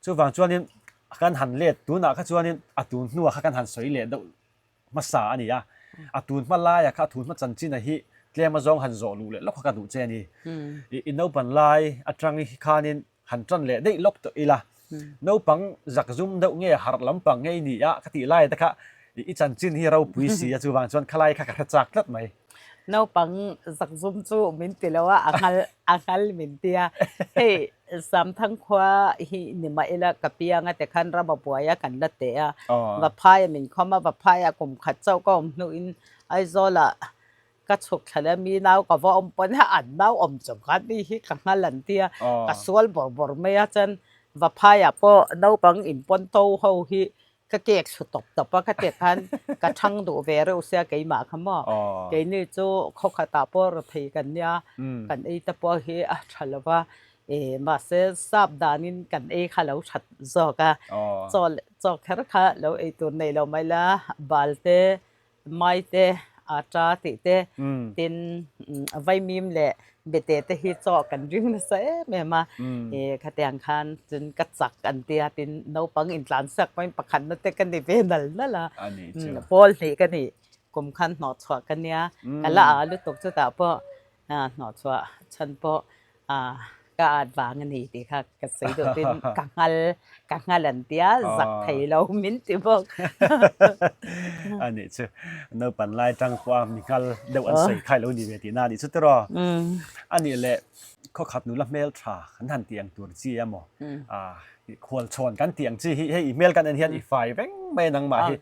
S1: Chuvang chuanin kan han let tunah kha chuanin a tun hnuah kha kan han sawi leh deuh hmasa a ni a. A tun hma laiah kha a tun hma chanchina hi tlem azawng han zawh luh leh lawk kha ka duh che a ni. I naupan lai atang khanin han tan leh daih lawk tawh ila, naupang zakzum deuh nge harh lampang nge i ni a ka tih lai te kha i chanchin hi ropui si a chuvang chuan khalai kha ka hre chak tlat mai.
S3: Naupang zakzum chu min ti lo a, a nghal a nghal min ti a, hei Samthang khua hi ni mah ila ka piang a tikhan ram a buai a kan la teh a, Vaphai a min khawm a, Vaphai ah kum khat chauh ka awm hnuin Aizawl ah Ka chhuk thla leh mi nau ka va awm pawn a an nau awm chung khan mi hi ka nghal an tia ka sual bawrh bawrh mai a chuan Vaphaiah pawh naupang inpawn to ho hi ka kek thlu tawp tawp a ka tih khan ka thang duh ve reuh sia keimah kha maw keini chu khawkhatah pawh rethei kan nia kan ei te pawh hi a tha lo va mahse sap danin kan ei kha lo that zawk a chaw chaw kher kha lo ei tur nei lo mai la bal te Mai te, ata tih te, tin vaimim leh bete te hi chaw kan ring nasa em em a, khatiang khan chun ka chak an tia tin naupang intlansiak pawhin pakhatna te ka ni ve nal nal a, pawl hnih ka nih kum khan hnawhchhuah ka nia, ka la a lutuk chutah pawh hnawhchhuah chhan pawh Ka at vang a ni tih kha ka sawi duh tin ka nghal ka nghal an tia zak thei lo min ti bawk.
S1: A nih chu naupan lai tang pawh a mi nghal deuh an sawi khai lo ni ve tihna a nih chu tiraw. A nih leh khawkhat nula hmel tha kan han tih ang tur chi emaw khualchhawn kan tih ang chi hi hei i hmel kan en hian i fai reng mai a nangmah hi.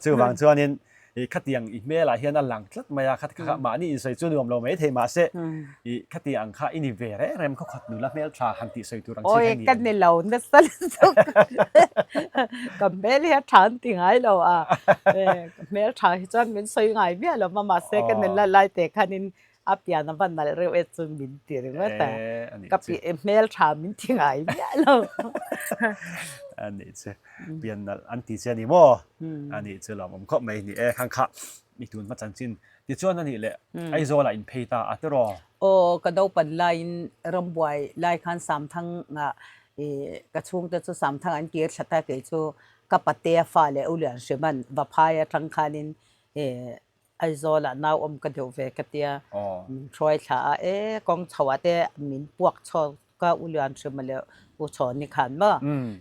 S1: Chuvang chuanin I khatiang i hmelah hian a lang tlat mai a, kha mahni insawi chu nuam lo mai thei mahse i khatiang ang kha i ni ve reng reng khawkhat nula hmeltha han tih sawi tur ang chi kha ni
S3: em? Awi ka ni lo nasa lutuk ka hmel hi a tha an ti ngai lo a, ka hmeltha hi chuan min sawi ngai miah lo a mahse ka nula lai te khanin a pian a va nalh reuh e chu min ti ringawt a, ka hmeltha min ti ngai miah lo.
S1: A nih chu pian nalh an ti che a ni maw? A nih chu lawmawm khawp mai ni e khang kha mi tun hma chanchin tichuan a nih leh Aizawl ah in phei ta a tiraw?
S3: Aw ka naupan laiin rambuai lai khan Samthang ah ka chhungte chu Samthang an kir thla ta kei chu ka patea fa leh U Lianhriman Vaphai atang khanin Aizawlah nau awm ka deuh ve ka tia, min hruai thla a, e kawng chho ah te min puak chhuak ka U Lianhrima leh U Chhawni khan maw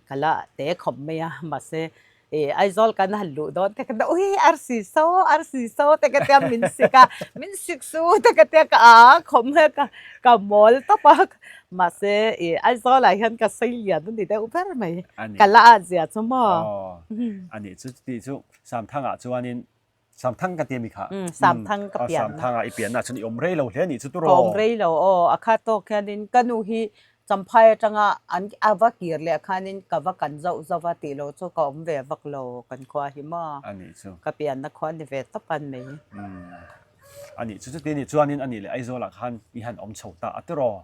S3: ka la te khawp mai a, mahse e Aizawl kan han luh dawn te khan ui arsi saw arsi saw te ka tia min sik a, min sik su te ka tia ka a khawp mai a, ka ka mawl tawp a, mahse e Aizawlah hian ka sei lian a ni deuh ber mai, ka la ah zia chu maw.
S1: A nih chu tih chu Samthangah chuanin Samthang ka ti a mi kha?
S3: Umm, Samthang ka pian.
S1: Samthang ah i pian na chuan i awm rei lo hle a nih chu turaw?
S3: Ka awm rei lo aw, a kha tawk hianin ka nu hi Champhai atanga an a va kir leh khanin ka va kan zauh zauh a tih loh chu ka awm ve vak lo kan khua hi maw?
S1: A nih chu.
S3: Ka pianna khua ni ve tawp an mai.
S1: Umm. A nih chu chuti nih chuanin a nih leh Aizawlah khan i han awm chho ta a tiraw?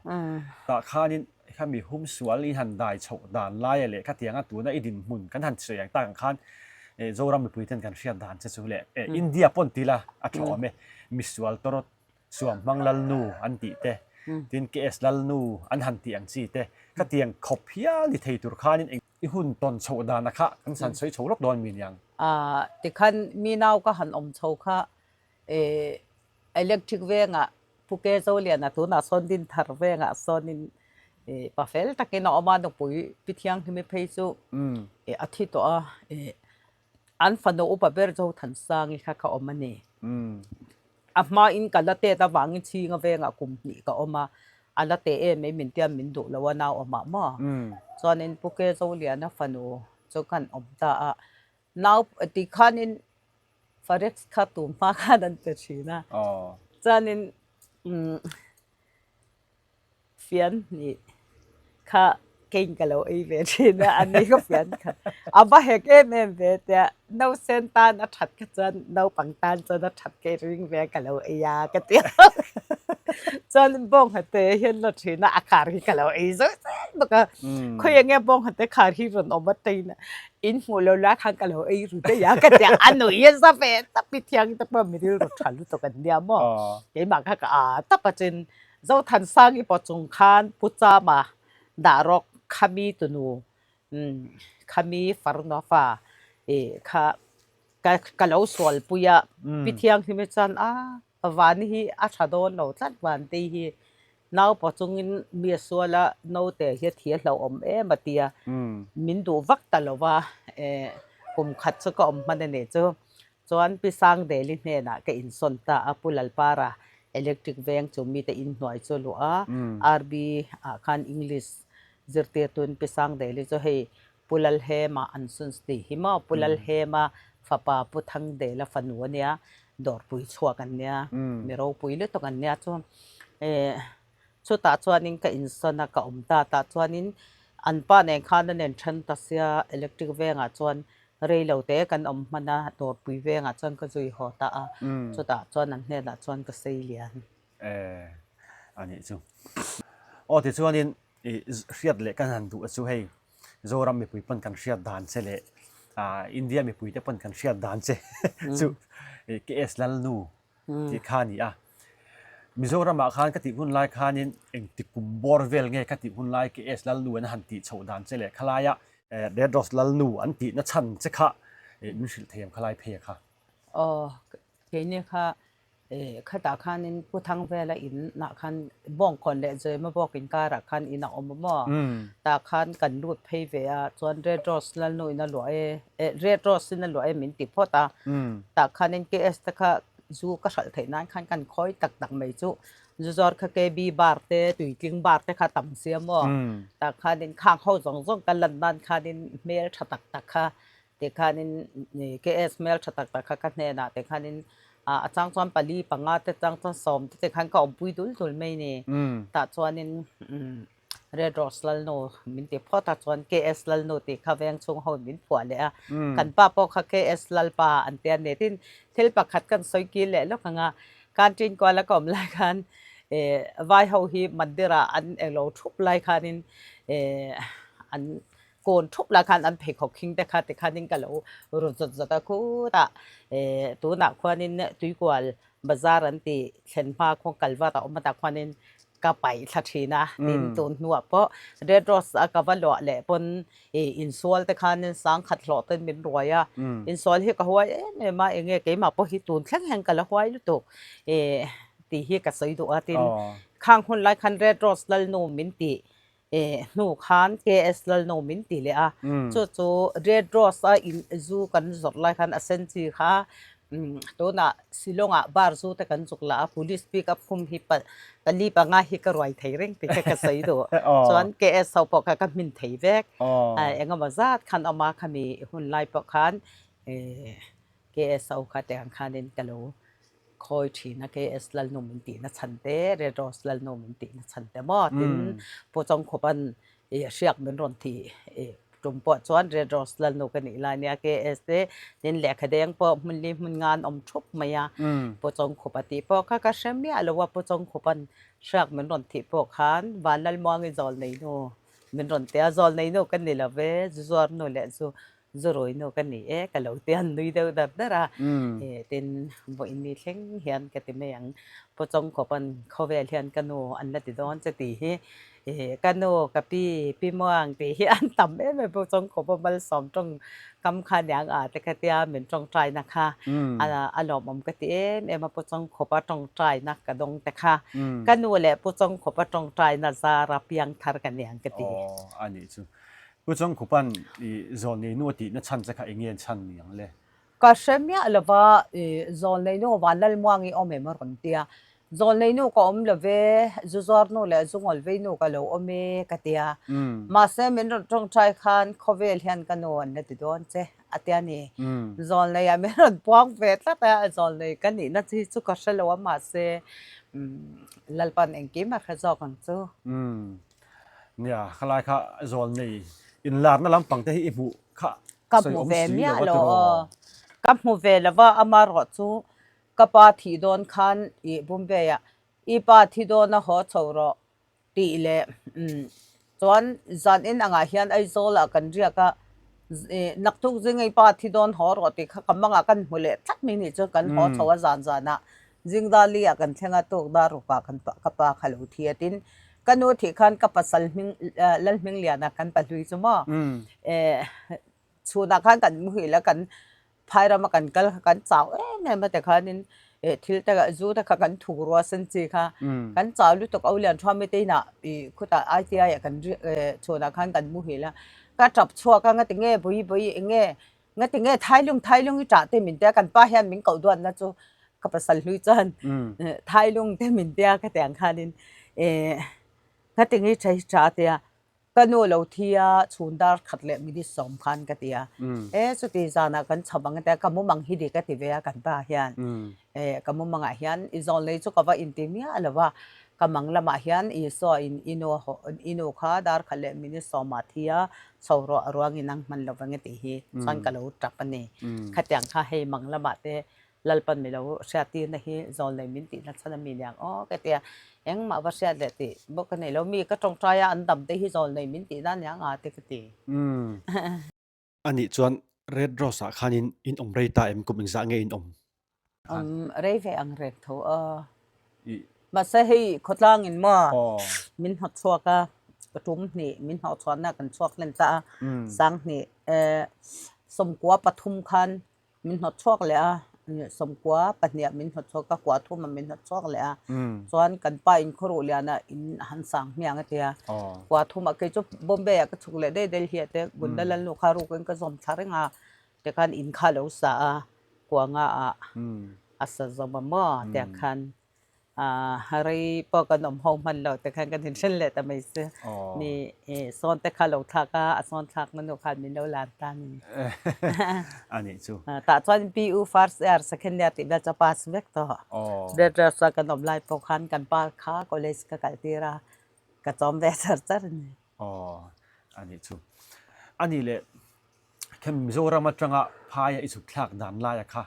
S1: Tah khanin khami humsual i han dai chhoh dan laia leh khatianga tuna i dinhmun kan han sawi ang tak ang khan Zoram mipui ten kan hriat dan che chu leh India pawn ti la a tha awm e, misual tawrawt Suam hmang Lalnu an tih te, tin KS Lalnu an han tih ang chi te khatiang khawp hial ni thei tur khanin eng i hun tawn chhoh dana kha kan san sawi chho lawk dawn mi niang.
S3: Tikhan mi nau ka han awm chho kha Electric vengah Pu Ke Zoliana tunah sawn Dinthar vengah sawnin pa fel takin a awm a, nupui Pi Thianghlimi phei chu a thi tawh a, an fanu upa ber Zothansangi kha ka awm a ni. A hmain ka la tet avangin chhinga vengah kum hnih ka awm a, a la teh em mai min tia min duh lo a nau awmah maw. Chuanin Pu Ke Zoliana fanu chu kan awm ta a, nau tikhanin Forex kha tum hma khan an pe thin a, chuanin fian hnih kha keiin ka lo ei ve thin a, ani ka fian kha a va hek em em ve tia nausen tan a that kha chuan naupang tan chuan a that ka i ring ve a ka lo ei a ka ti a, chuan bawnghnute hian la thin a, a khar hi ka lo ei zawih zawih bawk a, khawi enge bawnghnute khar hi rawn awm a tain a. In hmuh lo lai khan ka lo ei ru daih a ka ti a, a nuih a za ve tap i thiang te pawh mi rilru tha lutuk an nia maw. Keimah kha ka aa tap a chin Zothansangi pawh chung khan Pu Chama dah rawk khami tunu khami farnua fa ih kha ka lo sualpui a, Pi Thianghlim-i chuan a Van hi a tha dawn lo tlat Vantei hi naupa chungin mi a sual a, naute hi a thi a hlauhawm em a tia, min duh vak ta lo va, kum khat chu ka awm hman a nih chu. Chuan Pi Sangdeli hnenah ka insawn ta a, Pu Lalpara electric veng chu mite inhnuai chu a luh a, RB ah khan English zirtirtuin Pi Sangdeli chu hei Pu Lalhema an sun tih hi maw? Pu Lalhema fapa Pu Thangdela fanu a nia, dawrpui chhuak an nia, mi ropui lutuk an nia chu chutah chuanin ka insawn a, ka awm ta tah chuanin an pa nen khan an inthen ta sia, electric vengah chuan reilo te kan awm hman a, dawrpui vengah chuan ka zui haw ta a, chutah chuan an hnenah chuan ka sei lian.
S1: A nih chu. Aw tichuanin i hriat leh kan han duh a chu hei Zoram mipui pawn kan hriat dan che leh India mipui te pawn kan hriat dan che chu KS Lalnu tih kha a ni a. Mizoramah khan ka tih hun lai khanin engti kum bawr vel nge ka tih hun lai KS Lalnu an han tih chhoh dan che leh khalaia Red Rose Lalnu an tihna chhan che kha min hrilh thei ang khalai phei a kha.
S3: Aw keini kha Khatah khanin Pu Thangvela in ah khan Bawngkawn leh Zema bawk inkarah khan in a awm a maw? Tah khan kan lut phei ve a, chuan Red Rose Lalnu in a luah e, Red Rose in a luah e min ti phawt a. Tah khanin KS te kha zu ka hralh theih nan khan kan khawi tak tak mai chu zu zawr kha KB bar te tuitling bar te kha tam sia maw? Tah khanin khang ho zawng zawng ka lan nan khanin hmel tha tak tak kha Tikhanin KS hmel tha tak tak kha ka hnenah tikhanin a chang chuan pali panga te chang chuan sawm te tikhan ka awmpui dul dul mai ni. Tah chuanin Red Rose Lalnu min ti phawt a chuan KS Lalnu tih kha veng chhung ho min phuah leh a. Kan pa pawh kha KS Lalpa an ti a ni. Tin, thil pakhat kan sawi kil leh lawk ang a, Canteen kuala ka awm lai khan vai ho hi mandir ah an englo thup lai khanin an Kawn thup lah khan an pheikhawk khing te kha tikhanin ka lo ru zawt zawt a khutah tunah khuanin Tuikual bazar an tih thlen hma khaw kalvat a awm a tah khuanin ka paih thla thin a tin tun hnuah pawh Red Rose a ka va luah leh pawn ih insual te khanin sangkhat hlawh ten min ruai a insual hi ka huai em em a enge keimah pawh hi tun thleng hian ka la huai lutuk ih tih hi ka sawi duh a tin khang hun lai khan Red Rose Lalnu min tih hnu khan KS Lalnu min ti leh a, chu chu Red Rose a in zu kan zawrh lai khan a sen chi kha tunah Shillong ah bar zu te kan zuk lah a, police pick up khum hi pali panga hi ka ruai thei reng tih kha ka sawi duh, chuan KS ho pawh kha ka hmin thei vek, engemaw zat khan awm a khami hun lai pawh khan KS ho kha tiang khanin ka lo Khawi thin a KS Lalnu min tihna chhan te, Red Rose Lalnu min tihna chhan te maw? Tin, Pu Chawngkhupa'n i hriak min rawn ti i tum pawh chuan Red Rose Lalnu ka nih lai nia KS te tin lehkha deng pawh hmun li hmun nga an awm thup mai a Pu Chawngkhupa tih pawh kha ka hre miah lo a Pu Chawngkhupa'n hriak min rawn thih pawh khan Vanlalmuangi zawl nei nu min rawn ti a zawl nei nu ka ni lo ve zu zuar nu leh zu zu rui nu ka ni e ka lo ti a an nui deuh dar dar a tin vawiin ni thleng hian ka ti mai ang Pu Chawngkhupa'n khawvel hian ka nu an la ti dawn che tih hi Ka nu, ka pi, pi muang tih hi an tam em em pawh chuan khawpa malsawm tawng kam kha niang a te kha tia min tawngtaina kha a lawmawm ka ti em em a Pu Chawngkhupa tawngtaina ka dawng te kha ka nu leh Pu Chawngkhupa tawngtaina zara piang thar ka niang ka ti.
S1: Aw a nih chu. Pu Chawngkhupa'n i zawn nu a tihna chhan che kha eng nge an chhan niang le?
S3: Ka hre miah lova Zawlnei nu Vanlalmuangi awm em a rawn ti a, Zawlnei nu ka awm lo ve, zu zuar nu leh zu ngawl vei nu ka lo awm e ka ti a, mahse min rawn tawngtai khan khawvel hian ka nu an la ti dawn che a ti a ni. Zawlnei ah min rawn puang ve tlat a, Zawlnei ka nihna chi chu ka hre lo a mahse Lalpan engkim a hre zawk ang chu.
S1: Nia, khalai kha Zawlnei inlarna lampang te hi i hmuh kha
S3: Ka hmu ve miah lo aw. Ka hmu ve lo va, amarawh chu ka pa thih dawn khan i Bombay ah i pa thi dawn a haw chho rawh tih leh chuan zan in angah hian Aizawl ah kan riak a, naktuk zinga i pa thi dawn haw rawh tih kha ka mangah kan hmu leh tlat mai nih chuan kan haw chho a zan zan ah Jingdali ah kan thleng a tuk dar ruk ah kan ka pa kha lo thi a tin ka nu thih khan ka pasal hming Lalhmingliana kan pahlui chu maw chhunah khan kan muhil a kan phai rama kan kal kha kan chau em em a tikhanin thil te zu te kha kan thuk rua sen chi kha kan chau lutuk a Ulian Thuami te inah khutah ITI ah kan chhunah khan kan muhil a ka tap chhuak a ngati nge bawi bawi eng nge Ngati nge Thailung Thailung i ṭah te min tia kan pa hian min koh duatna chu ka pasal hlui chuan Thailung te min tia ka ti ang khanin ngati nge i ṭha hi ṭha tia ka nu lo thi a chhun dar khat leh minute sawm khan ka ti a e chuti zanah kan chho ang tia ka mumang hi dik a ti ve a kan pa hian ka mumangah hian i zawl nei chu ka va inti miah lo va ka mang lamah hian Isua in i nu i nu kha dar khat leh minute sawmah thi a chho rawh a ruangin ang hman lo vang e tih hi chuan ka lo tap a ni. Khatiang kha hei mang lamah te Lalpan mi lo hriat tirna hi zawl nei min tihna chhan a mi niang aw ka tia engmah va hriat leh tih bawk ka nei lo mi ka tawngtai a an dam te hi zawl nei min tihna niang a te ka ti.
S2: Anih chuan Red Rose ah khanin in awm rei ta em kum engzah nge in awm?
S3: Awm rei ve ang reng tho a. Mahse hei khawtlangin maw min hnawt chhuak a, ka tum hnih min hnawh chhuahna kan chhuak hlen ta a, sanghnih sawmkua pathum khan min hnawt chhuak leh a, sawmkua pahniha min hnawt chhuak a, kua thuma min hnawt chhuak leh a, chuan kan pa in khawruh liana in a han sang hmiang a tia, kua thuma kei chu Bombay ah ka chhuk leh daih daih hi te Gundalal nu kha rukin ka zawm thla reng a, tikhan in kha lo sa a, kuanga ah a sa zawm a maw tiang khan rei pawh kan awm ho hman lo tikhan kan inhren leh ta mai si mi sawn te kha lo thlak a a sawn thlak na nu khan min lo lan ta a ni
S1: a nih chu
S3: tah chuan PU first year second year tih vel chu a pass vek tawh red rose a kan awm lai pawh khan kan pa kha college ka kal tir a ka chawm ve char char a ni
S1: aw a nih chu a nih leh Khem Mizoram atanga phaia i chhuk thlak dan laia kha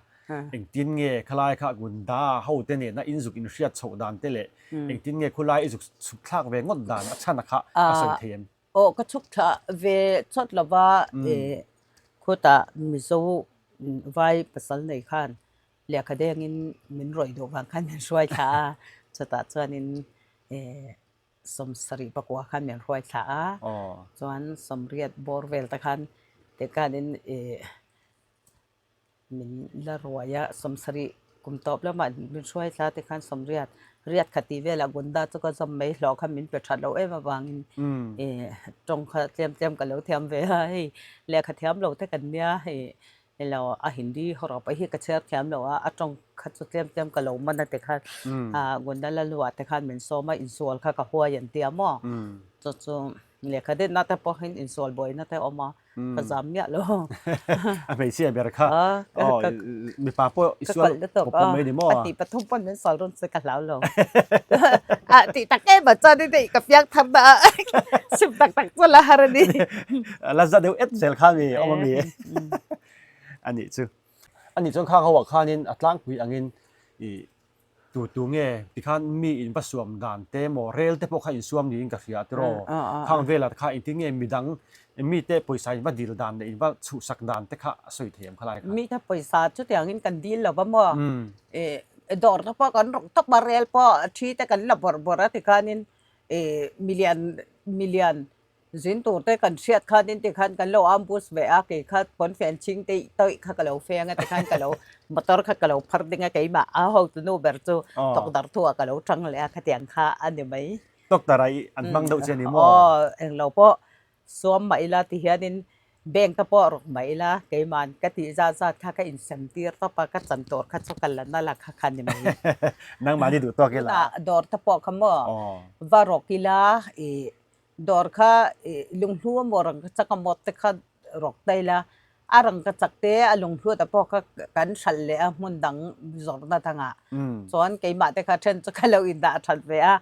S1: engtin nge khalai kha Gunda ho te nena in zuk in hriat chhoh dan te leh engtin nge khulai i zuk chhuk thlak ve ngawt dan a chhan a kha a sawi thei em?
S3: Aw ka chhuk thla ve chawt lova khutah Mizo vai pasal nei khan lehkha dengin min rawih duh vang khan min hruai thla a, chutah chuanin sawmsarih pakua khan min hruai thla a, chuan sawmriat bawr vel te khan tikhanin ih min la ruai a, sawmsarih kum tawp lamah min hruai thla tikhan sawmriat riat khat tih velah Gunda chu ka zawm mai hlawh kha min pe that loh em avangin ih tawng kha tlem tlem ka lo thiam ve a, hei lehkha thiam lo te kan nia hei Hello, a Hindi hawrawp hi ka chhiar thiam lo a, a tawng kha chu tlem tlem ka lo man a ti khan Gundala luah te khan min sawm a, insual kha ka huai an ti a maw? Chu chu lehkha denna te pawhin insual buaina te a awm a. ka zam miah lo.
S1: A hmeichhia ber kha aw mipa pawh i sual pawp pawp mai ni maw?
S3: A tih pathum pawn min sual rawn che ka hlau lo. A tih tak em ah chuan in hei ka piang thar na a sim tak tak chu la har a ni.
S1: La za deuh et zel kha mi awm a mi a nih chu. A nih chuan khang ho ah khanin a tlangpui angin i Tu tu nge tikhan mi in va suam dan te maw rel te pawh kha in suam niin ka hria tiraw? Khang velah te kha engtin nge midang mite pawisa in va dil dan leh in va chhuhsak dan te kha a sawi thei ang khalai kha?
S3: Mite pawisa chutiangin kan dil lo va maw? Dawr te pawh kan rawk tawp a, rel pawh thi te kan la bawrh bawrh a tikhanin milian milian Zin tur te kan hriat khan in tikhan kan lo ambush ve a, kei kha pawnfen chhing te tawih kha ka lo feng a tikhan ka lo motor kha ka lo phar ding a keimah a hotu nu ber chu tawkdar thu ah ka lo tang leh a khatiang kha a ni mai.
S1: Tawkdar ah i an hmang deuh che a ni maw?
S3: Aw englo pawh suam mah ila ti hianin bank te pawh rawk mah ila keima'n ka tih zat zat kha ka insem tir tawp a ka chan tur kha chu ka la nalh a kha kha ni mai.
S1: Nangmah ni duh tawk ila.
S3: Tunah dawr te pawh kha maw va rawk ila i Dawr kha lunghlu a maw rangkachak a maw te kha rawk ta ila, a rangkachak te a lunghlu te pawh kha kan hralh leh a hmun dang zawrhna dangah chuan keimah te kha then chu ka lo indah that ve a,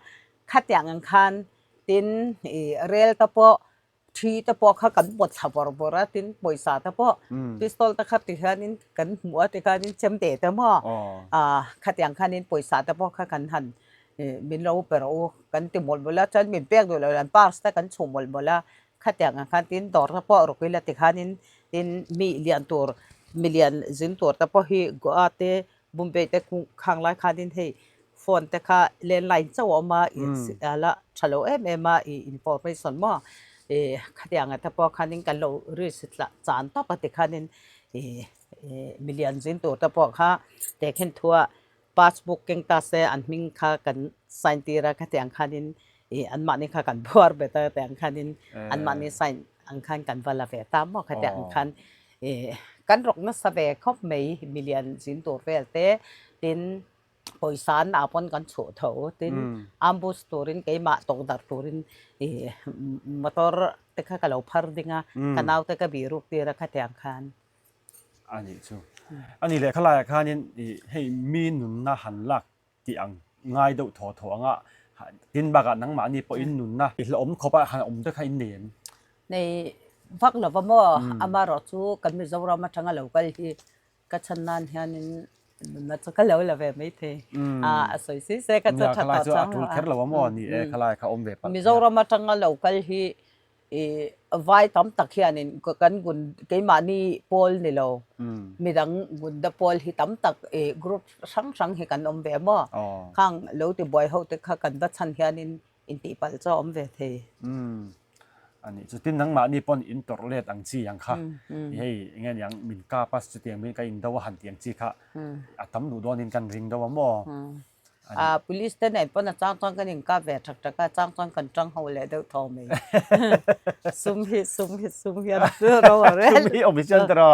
S3: khatiang ang khan tin ih rel te pawh thi te pawh kha kan pawt thla bawrh bawrh a, tin pawisa te pawh pistol te kha tikhianin kan hmuh a tikhianin chemte te maw ah khatiang khanin pawisa te pawh kha kan han Min lo pe rawh u kan ti mawlh mawlh a, chuan min pek duh loh an purse te kan chhuh mawlh mawlh a, khatiang ang khan tin dawr te pawh ruk ila tikhanin tin mi lian tur mi lian zin tur te pawh hi Goa te Bombay te khang lai khanin hei phone te kha landline chauh a awm a a la tha lo em em a ih information maw ih khatiang ah te pawh khanin kan lo risk chan tawp a tikhanin ih mi lian zin tur te pawh kha tehkhin thuah Passbook keng ta se an hming kha kan sign tir a khatiang khanin ih anmahni kha kan phuar bet a tiang khanin anmahni sign ang khan kan va la ve ta maw khatiang ang khan ih kan rawk nasa ve khawp mai milian zin tur vel te tin pawisa an ah pawn kan chhuh tho tin ambush turin keimah tawkdarh turin ih motor te kha ka lo phar ding a ka naute ka bihruk tir a khatiang khan.
S1: A nih chu. A nih leh khalaiah khanin ih hei mi nunna han lak tih ang ngai deuh thaw thaw anga tin bakah nangmahni pawhin nunna i hlauhawm khawpa han awm te kha in nei em?
S3: Nei vak lo va maw? Amaherawh chu kan Mizoram atanga lo kal hi ka chhan nan hianin nunna chu ka lo la ve maithei. A sawi si se ka chu tha tawh
S1: chang lo a. Nia khalai chu a tul kher lo a maw? Ni e khalai kha awm ve palh.
S3: Mizoram atanga lo kal hi I vai tam tak hianin kan gun keimahni pawl ni lo midang gunda pawl hi tam tak i group hrang hrang hi kan awm ve maw? Khang lo ti buai ho te kha kan va chhan hianin intihpalh chu a awm ve thei.
S1: A nih chu tin nangmahni pawn in tawrh let ang chi ang kha hei enge niang min kap a chutiang min ka indo a han tih ang chi kha a tam duh dawnin kan ring deuh a maw?
S3: A police te nen pawn a chang chuan kan inkap ve thak thak a, chang chuan kan tang ho leh deuh tho mai. Sum hi sum hi sum hian ro a rel.
S1: Sum hi awm hi chuan tiraw.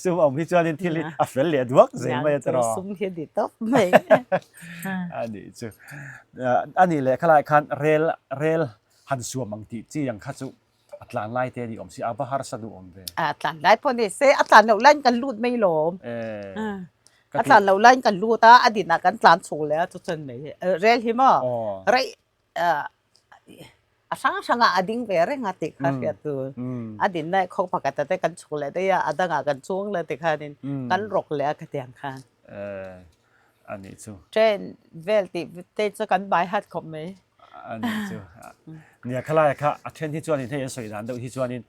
S1: Sum awm hi chuanin thil hi a fel leh duak zel mai a tiraw.
S3: Sum hi a ni tawp mai.
S1: A nih chu. A nih leh khalai khan rel rel han suam ang tih chi ang kha chu A tlan lai te a ni awm si, a va harsa duh awm ve.
S3: A tlan lai pawh ni se, a tlan loh laiin kan lut mai lawm. A tlan loh laiin kan lut a, a dinah kan tlan chhuk leh a, chuchuan mai rel hi maw rei a hrang hrangah a ding ve reng a tih kha hriat tur. A dinna khaw pakhat te kan chhuk leh daih a, a dangah kan chuang leh tikhanin kan rawk leh a khatiang khan.
S1: A nih chu.
S3: Train vel tih te chu kan bai hat khawp mai.
S1: A nih chu. Nia khalai kha a then hi chuanin hei an sawi dan deuh hi chuanin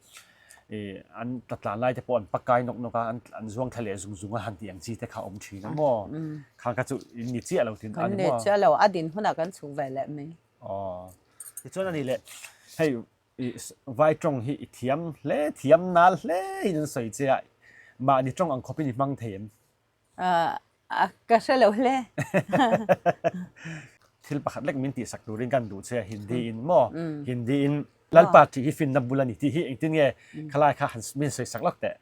S1: ih an tlatlan lai te pawh an pakai nawk nawk a, an an zuang thla leh zung zung a han tih ang chi te kha a awm thin a maw? Khang kha chu in ni chiah lo tin a
S3: Kan
S1: ni
S3: ni
S1: maw?
S3: chiah lo, a din hunah kan chhuk ve leh mai.
S1: Aw. Tichuan a nih leh hei ih vai tawng hi i thiam hle, thiam nal hle in an sawi che a, mahni tawng ang khawpin i hmang thei em?
S3: Ka hre lo hle.
S1: Thil pakhat lek min tihsak turin kan duh che a, Hindi in maw? Hindi in Lalpa tih hi finna bul a ni tih hi engtin nge khalai kha han min sawisak lawk teh?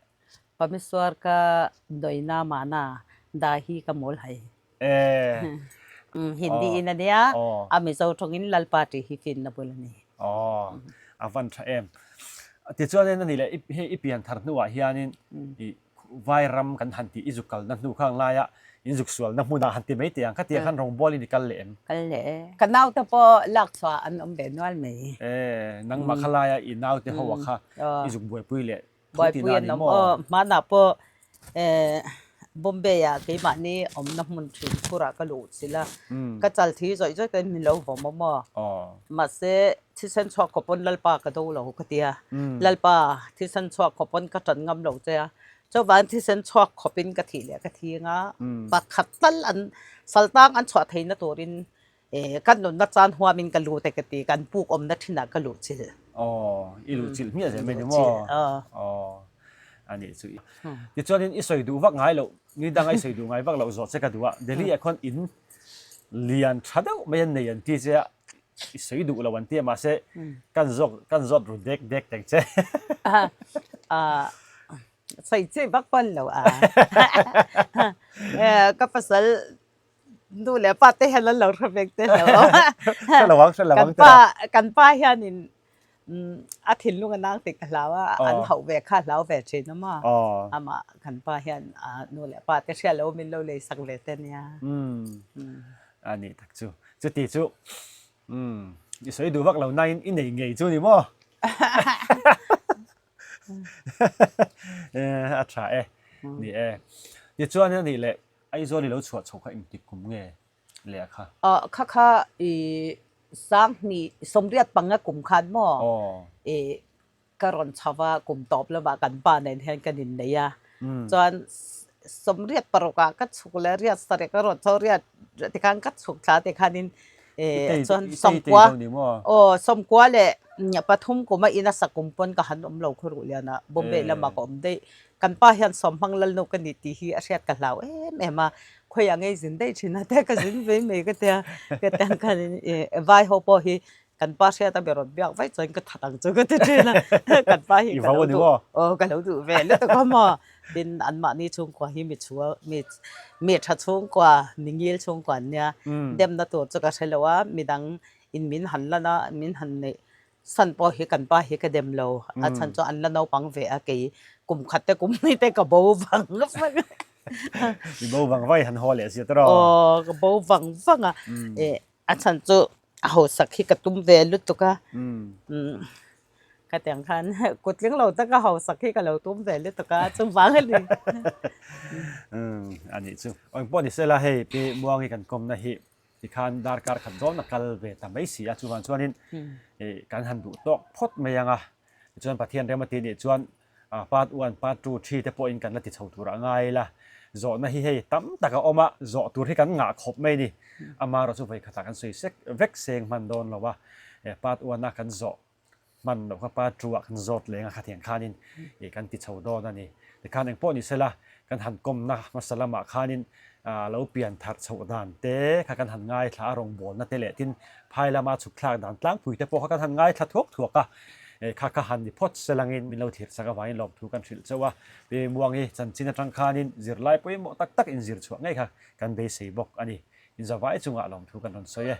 S3: Pamisuar ka dawina mahna da hi ka mawl hai. Hindi in a nia, a Mizo tawngin Lalpa tih hi finna bul a ni.
S1: Aw, a van tha em. Tichuanin a nih leh hei i pian thar hnuah hianin i Vairam kan han tih i zuk kalna hnu khang laia in zuk sualna hmunah han ti mai teh ang. Khatiang khan rawngbawlin i kal leh em?
S3: Kal leh e. Ka naute pawh lak chhuah an awm ve nual mai.
S1: E, nangmah kha laia i naute ho ah kha i zuk buaipui leh tho
S3: Buaipui
S1: tihna a
S3: an
S1: ni
S3: awm
S1: maw?
S3: aw. Hmanah pawh Bombay ah keimahni awmna hmun thin khurah ka luh chilh a, ka chal thi zawih zawih pawhin min lo vawm a maw? Mahse thisen chhuak khawp pawn Lalpa ka do lo ka ti a, Lalpa thisen chhuak khawp pawn ka tan ngam lo che a, chuvang thisen chhuak khawpin ka thih leh ka thing a, pakhat tal an saltang an chhuah theihna turin Ka nunna chan huamin ka lut e ka ti, kan puk awmna thinah ka luh chilh.
S1: Aw, i luh chilh hmiah zel mai ni maw? Aw, a nih chu. Tichuanin i sawi duh vak ngai loh, ni danga i sawi duh ngai vak loh zawh che ka duh a, Delhi ah khuan in lian tha deuh mai an nei an ti che a, i sawi duh lo an ti a, mahse kan zawk kan zawt ru dek dek teng che.
S3: Sawi che vak pawn lo a. Ka pasal Nu leh pa te hian an lo hre vek te lo.
S1: Hre lo ang, hre lo ang
S3: te la. Kan pa hianin a thinlung a nang tih ka hlau a, an hauh ve kha a hlau ve thin a maw. Amah kan pa hian nu leh pa te hria lo min lo lei sak ve te nia.
S1: A nih tak chu. Chuti chu i sawi duh vak lo nain i nei ngei chu ni maw? A tha e. Ni e. Tichuan a nih leh Aizawl i lo chhuah chho kha engtik kum nge leh kha?
S3: Aw kha kha i sanghnih sawmriat panga kum khan maw i ka rawn chho va kum tawp lamah kan pa nen hian kan innei a chuan sawmriat paruk ah ka chhuk leh riat sarih ka rawn chho riat tikhan ka chhuk thla tikhanin chuan sawmkua aw sawmkua leh pathum kum a ina sak kum pawn ka han awm lo khaw ruh lian ah Bombay lamah ka awm daih. Kan pa hian sawmhmang lalnu ka ni tih hi a hriat ka hlau em em a, khawiah ngei zin daih thin a te ka zin vei mai ka tia, ka tia khan in vai ho pawh hi kan pa hriat a be rawn biak vaih chuan ka that ang chu ka ti thin a, kan pa hi ka lo duh aw ka lo duh ve lutuk a maw, tin anmahni chhungkua hi mi chhua mi mi tha chhungkua mi ngil chhungkua an nia, demna tur chu ka hre lo a, midang in min han lan a min han neih San pawh hi kan pa hi ka dem lo, a chhan chu an la naupang ve a kei kum khat te kum hnih te ka bo vang vang a.
S1: I bo vang vai han haw leh zia tawh.
S3: Aw ka bo vang vang a, eh a chhan chu a hausak hi ka tum ve lutuk a, ka tiang khan kutling lo taka hausak hi ka lo tum ve lutuk a chuvang a ni.
S1: A nih chu. Engpawh ni sela hei pi Muangi kan kawmna hi Tikhan darkar khat dawn a kal ve ta mai si a, chuvang chuanin kan han duh tawk phawt mai ang a. Tichuan Pathian rem a tih nih chuan part one, part two, three te pawhin kan la ti chho tur a ngai ila. Zawhna hi hei tam tak a awm a, zawh tur hi kan ngah khawp mai ni. Amaherawhchu vawi khatah kan sawi sek vek seng hman dawn lo a, part one a kan zawh hman loh kha pa tu ah kan zawt leng a khatiang khanin ih kan ti chho dawn a ni. Tikhan engpawh ni sela kan han kawmna hmasa lamah khanin ah lo pian tharh chhoh dan te kha kan han ngaithla a rawngbawlna te leh tin phai lama chhuk thlak dan tlangpui te pawh kha kan han ngaithla thuak thuak a, eh kha kha han ni phawt selangin min lo thlir chak avangin lawmthu kan hrilh chauh a. Pi Muangi chanchin atang khanin zirlai pawimawh tak tak inzir chhuah ngei kha kan beisei bawk a ni. Inzavai chungah lawmthu kan rawn sawi e.